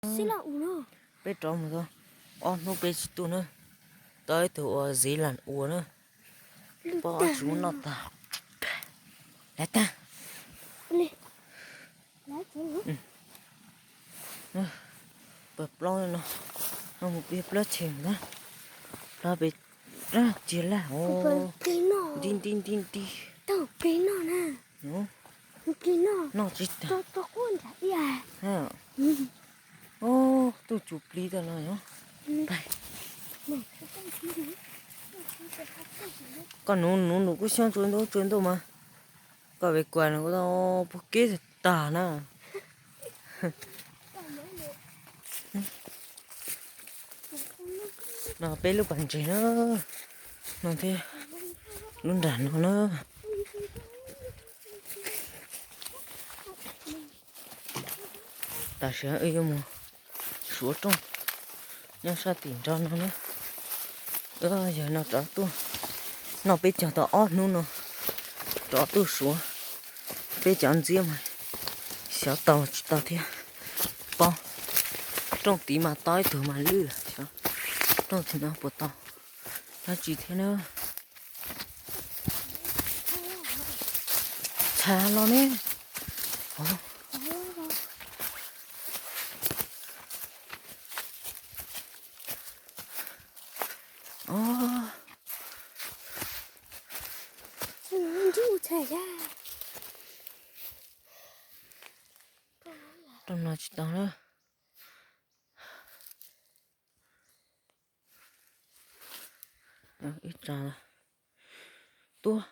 Peb rov mus tau ob hnub peb tsis tuaj na. Tau ib tug ua Zealand ua na. Pom ob tsis muab noj tag. Lav tag. Pawg plaub no, no mus pib plab tshee na. Plab peb, plab cia laj os. Nti nti nti nti. Noj tsis tag. Tuj tsum plig tag no yog. Koj nuv nuv nuv kub xyoob tsua ntuj tsua ntuj mas. Koj ve kuas no kuj tau puag keb tag na. No peb lub pas ntses na. No thiab lub nram no na. Tam sim wb yuav mus suav rooj nyob sab tim nrag no na. Yog no rov tuaj, noj peb caug tau ob hnub no, rov tuaj suav peb cov ntxiab mas xyov tau tsis tau thiab. Paub rooj tid mas tau ib tug mas lwj lawm, xyov rooj tim no puas tau dab tsi thiab na. Txha los ne. Rooj no tsis tau na. Ib tsa tuaj.